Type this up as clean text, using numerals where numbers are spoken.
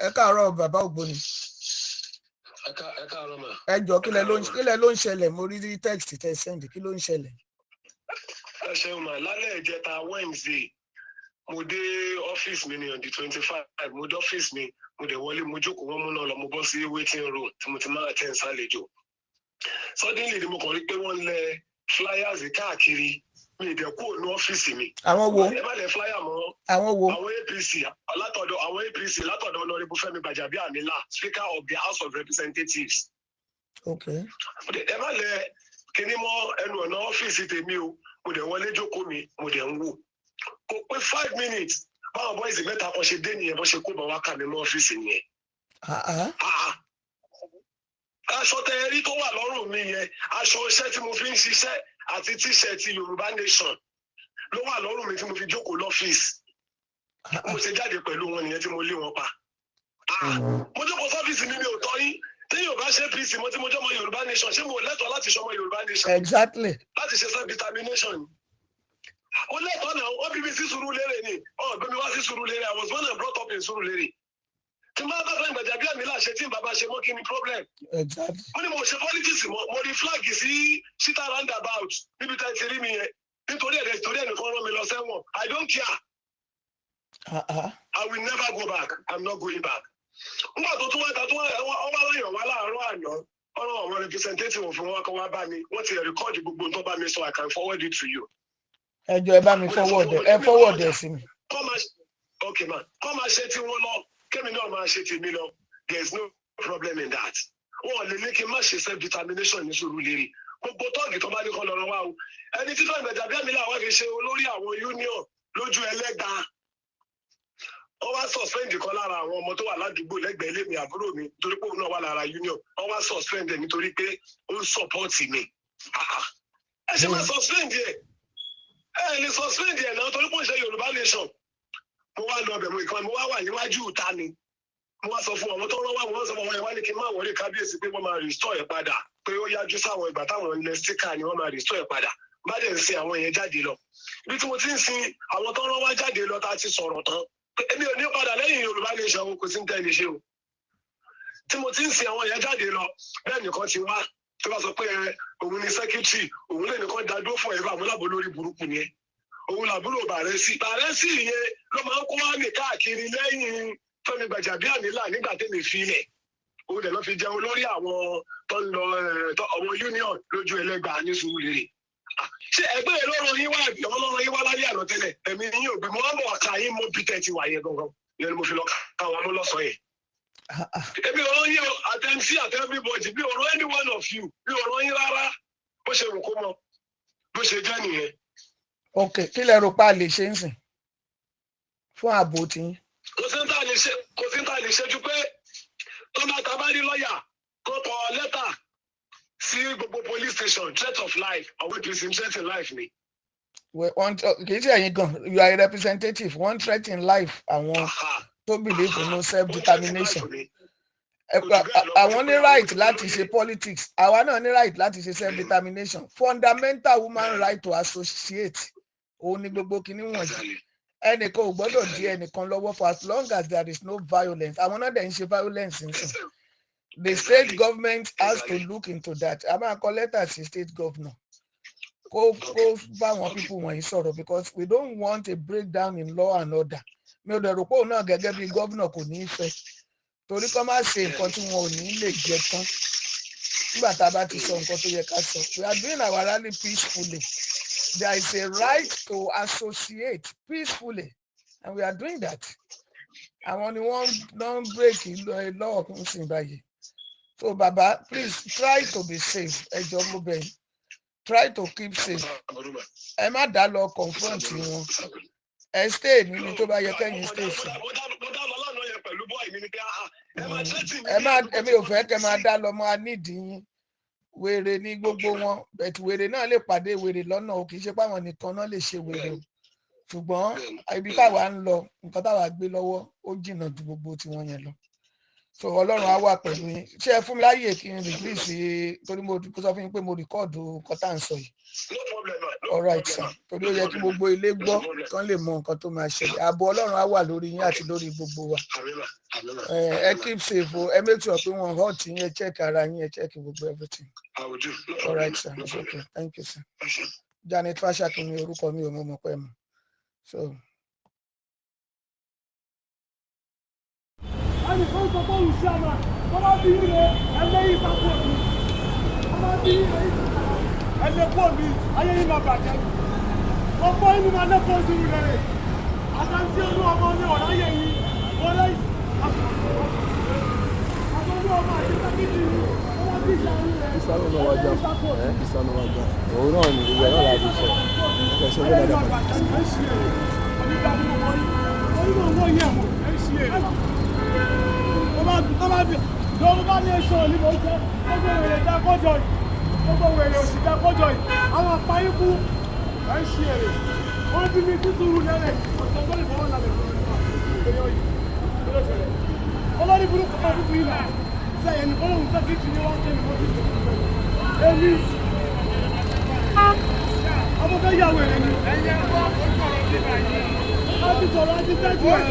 Ẹ káàárọ̀, bàbá Ògbóni. Ẹ káàárọ̀ mà. Ẹ jọ, kí lẹ ló ń ṣẹlẹ̀? Mo rí text tẹ send. Kí ló ń ṣẹlẹ̀? Ẹ ṣeun mà. Lálẹ́ ìjẹta Wednesday, mo dé ọ́fíìsì mi ní on the 25. Mo dé ọ́fíìsì mi, mo dẹ̀ wọlé, mo jókòó, wọ́n múná lọ, mo bọ́ sí waiting room tí mo ti máa attend sálejò. Suddenly ni mo kàn rí pé wọ́n lẹ flyers káàkiri. Mi ì dẹ̀ kúrò ní ọ́fíìsì mi. Àwọn wo? Ẹ má lẹ flyer mọ́. Àwọn wo? Àwọn APC, látọ̀dọ̀ àwọn APC, látọ̀dọ̀ Honourable Fẹ́mi Gbàjàbíàmílà, Speaker of the House of Representatives. Ẹ má lẹ kíní mọ́ ẹnu ọ̀nà ọ́fíìsì tèmi o. Mo dẹ̀ wọlé, jókòó mi, mo dẹ̀ ń wò. Kò pé 5 minutes, báwọn boys mẹ́ta kan ṣe dé nìyẹn, bó ṣe kó bọ̀ wá kà mí mọ́ ọ́fíìsì nìyẹn. Ah, ah. Ah, aṣọ tẹ ẹ rí tó wà lọ́rùn mi yẹn, aṣọ iṣẹ́ tí mo fi ń ṣiṣẹ́ àti T-shirt Yorùbá Nation ló wà lọ́rùn mi tí mo fi jókòó lọ́fíìsì. Ah, mo ṣe jáde pẹ̀lú wọn nìyẹn tí mo lé wọn pa. Ah, mo jókòó sọ́fíìsì mi, mi ò tọ́ yín. Tí yóò bá ṣe APC mo tí mo jọmọ Yorùbá Nation, ṣé mo lẹ́tọ̀ọ́ láti ṣọmọ Yorùbá Nation? Exactly. Láti ṣe self determination, ó lẹ́tọ̀ọ́ náà. Wọ́n bí mi sí Sùúrùlérè ni, ọ̀ gbé mi wá sí Sùúrùlérè. I was born and brought up in Sùúrùlérè. Tí n bá bá fẹ́ Gbàjàbíàmílà ṣe, tí n bá bá ṣe mọ́, kí ni problem? Exactly. Mo ní mo ṣe politics mọ́. Mo rí flag sí Shita Roundabout níbi tá ẹ ti rí mi yẹn. Nítorí ẹ̀dẹ̀, torí ẹnìkan rán mi lọ sẹ́wọ̀n, I don't care. Ah, ah. I will never go back. I'm not going back. Nígbà tó tún wá ta tún wá, wọ́n wá láyàn wá láàárọ̀ àná, ọ̀rọ̀ àwọn representative fún wọn kan wá bá mi. Wọ́n ti record gbogbo tó bá mi sọ. I can forward it to you. Ẹ jọ, ẹ bá mi forward ẹ, ẹ forward ẹ sí mi. Kọ́ máa ṣe, okay ma, kọ́ máa ṣe tí wọ́n lọ, kémi náà máa ṣe tèmi lọ. There is no problem in that. Wọn lè ní kí n má ṣe self determination ní Sùúrùlérè. Gbogbo tọ́ọ̀gì tó bá ní kọ́ lọ́rọ̀ wá o. Ẹni tí Fẹ́mi Gbàjàbíàmílà wá fi ṣe olórí àwọn union lójú ẹlẹ́gba, wọ́n wá suspend kan lára àwọn ọmọ tó wà ládùúgbò lẹ́gbẹ̀ẹ́ ilé mi, àbúrò mi, nítorí pé òun náà wà lára union. Wọ́n wá suspend ẹ̀ nítorí pé ó ń support mi. Ah, ah. Ẹ ṣe máa suspend ẹ̀? Ẹ lè suspend ẹ̀ náà torí pé ó ń ṣe Yorùbá Nation. Mo wá lọ bẹ̀, mo ìkan mo wá wà níwájú ìta ni. Mo wá sọ fún àwọn tó rán wá, wọ́n sọ fún àwọn yẹn wá ní kí n má wọlé, kábíyèsí, pé wọ́n máa restore ẹ̀ padà, pé ó yájú sáwọn ìgbà táwọn ilẹ̀ sticker ni wọ́n máa restore ẹ̀ padà. Bá dẹ̀ ń sin àwọn yẹn jáde lọ, ibi tí mo ti ń sin àwọn tó rán wá jáde lọ, tá a ti sọ̀rọ̀ tán pé èmi ò ní padà lẹ́yìn Yorùbá Nation o, kò sí ní tẹ́lẹ̀ ṣe o. Tí mo ti ń sin àwọn yẹn jáde lọ, bẹ́ẹ̀ nìkan ti wá tó bá sọ pé ẹ òun ni secretary, òun lè nìkan dá dúró fún ẹ̀rọ àmúlàbò lórí burúkú ni ẹ. Òun làbúrò Bàrẹ́sì. Bàrẹ́sì yẹn ló máa ń kó wá mi káàkiri lẹ́yìn Fẹ́mi Gbàjàbíàmílà nígbà tẹ́mi filẹ̀. Òun dẹ̀ lọ́ fi jẹun lórí àwọn tó ń lọ àwọn union lójú ẹlẹ́gbàá ní Sùúrùlérè. Ah, ṣé ẹgbẹ́ yẹn lọ́rọ̀ yín wá àbí ọmọ lọ́rọ̀ yín wá lálẹ́ àná tẹ́lẹ̀? Ẹ̀mí yín ò gbé mo wá bọ̀ ká yín mọ́ bí tẹ́ ti wà yẹn gangan yẹn ni mo fi lọ ká wọn mú lọ́sàn-án yẹn. Ah, ah. Èmi ò rán yín o, àtẹ̀mísí àti everybody, mi ò rán any one of you, mi ò rán yín rárá. Bó ṣe rò kó mọ, bó ṣe jẹ́ nìyẹn. Ok, kí lẹ rò pa lè ṣe ń sìn fún ààbò tiyín? Kò sí ní tá a lè ṣe, kò sí ní tá a lè ṣe ju pé tó bá ta bá rí lọ́ọ̀yà kó kọ lẹ́tà sí gbogbo police station, threat of life. Àwọn APC ń threaten life ni. Wọ́n kì í ṣe ẹ̀yin gan, you are a representative. Wọ́n threaten life àwọn tó believe in no self Wọ́n threaten determination. life ni. Àwọn ní right láti ṣe politics, àwa náà ní right láti ṣe self determination. Fundamental human right to associate, òun ni gbogbo kinní wọ̀nyí. Ẹnìkan ò gbọ́dọ̀ dí ẹnìkan lọ́wọ́ for as long as there is no violence. Àwọn náà dẹ̀ ń ṣe violence nísìn. The state government has to look into that. A máa kọ lẹ́tà sí state governor kó bá àwọn people wọ̀nyí sọ̀rọ̀, because we don't want a breakdown in law and order. Mi ò dẹ̀ rò pé òun náà gẹ́gẹ́ bí governor kò ní í fẹ́, torí kọ́ má ṣe nǹkan tí wọn ò ní lè jẹ tán nígbà tá a bá ti sọ nǹkan tó yẹ ká sọ. We are doing our rally peacefully. There is a right to associate peacefully and we are doing that. Àwọn ni wọ́n don break law ń sìn báyìí. So baba, please try to be safe. Ẹ jọ̀ọ́, mo bẹ̀ yín, try to keep safe. Ẹ má dá lọ confront wọn. Ẹ stay níbi tó bá yẹ kẹ́yìn stay sí. Ẹ má, èmi ò fẹ́ kẹ́ máa dá lọ mọ́. A nídìí yín. Wèrè ní gbogbo wọn, but wèrè náà lè pàdé wèrè lọ́nà o. Kì í ṣe pé àwọn nìkan náà lè ṣe wèrè o, ṣùgbọ́n ibi táwa ń lọ, nǹkan táwa gbé lọ́wọ́, ó jìnnà ju gbogbo tiwọn yẹn lọ. So Ọlọ́run á wà pẹ̀lú yín. Ṣé ẹ fún mi láyè kí n release, torí mo sọ fún yín pé mo record nǹkan tá à ń sọ yìí? No problem, ma. No All right, problem, sir. ma. Torí ó yẹ kí gbogbo ilé gbọ́, kán lè mọ nǹkan tó máa ṣẹlẹ̀. Ààbò Ọlọ́run á wà lórí yín àti lórí gbogbo wa. Àmín ma, àmín ma. Ẹ keep safe o. Ẹ make sure pé wọn hurt yín. Ẹ check ara yín, ẹ check gbogbo everything. I will do. No All problem, right, ma. sir. No It's problem. okay. Thank you, sir. Ẹ ṣé. Janet Fashakin ni orúkọ mi ò mọ̀ mọ̀ pẹ́ mọ̀ so. Ẹnìkan sọ pé òun ṣe àmà tó bá bí ire ẹlẹ́yìn sápò mi, tó bá bí ire ẹlẹ́kọ́ mi, ayé yìí máa bàjẹ́. Ọ̀pọ̀ inú máa lẹ́kọ̀ọ́ sínú rẹ̀. Àtàntí olú ọmọ ní ọ̀rá yẹ yìí wọlé, àtàntí ọmọ àti sákìtì yìí tó bá bí ìṣàrú rẹ̀. Ìsánú náà wá jà. Ẹlẹ́yìn sápò mi. Ẹ ìsánú wá jà, òun náà ni gbogbo ẹ̀ náà láti sọ. Ẹsẹ ló Ayé dáadáa. yìí máa bàjẹ́. Ẹ̀ ń ṣe èrè onídàájú wọ́n yìí onímọ̀ owó yẹ̀ wò ẹ̀ ń ṣe èrè tó bá bí Yorùbá nation ni mo jẹ. Gbogbo wèrè dá kọjọ yìí, gbogbo wèrè òsì dá kọjọ yìí, àwọn apáyínkù ẹ̀ ń ṣe èrè. Wọ́n bí mi tútù lẹ́rẹ̀ ọ̀sán tó lè fọwọ́ lálẹ́ fún mi èèyàn yìí ló ṣẹlẹ̀. Olórí burúkú kan fúnfún yìí náà sẹ́yìn ní olóhùn sẹ́kìtì ni wọ́n tẹ̀lé wọ́n ti tẹ̀lé èmi. Ọmọ fẹ́ yà wèrè ni. A ti sọ̀rọ̀, a ti tẹ́jú ẹ̀.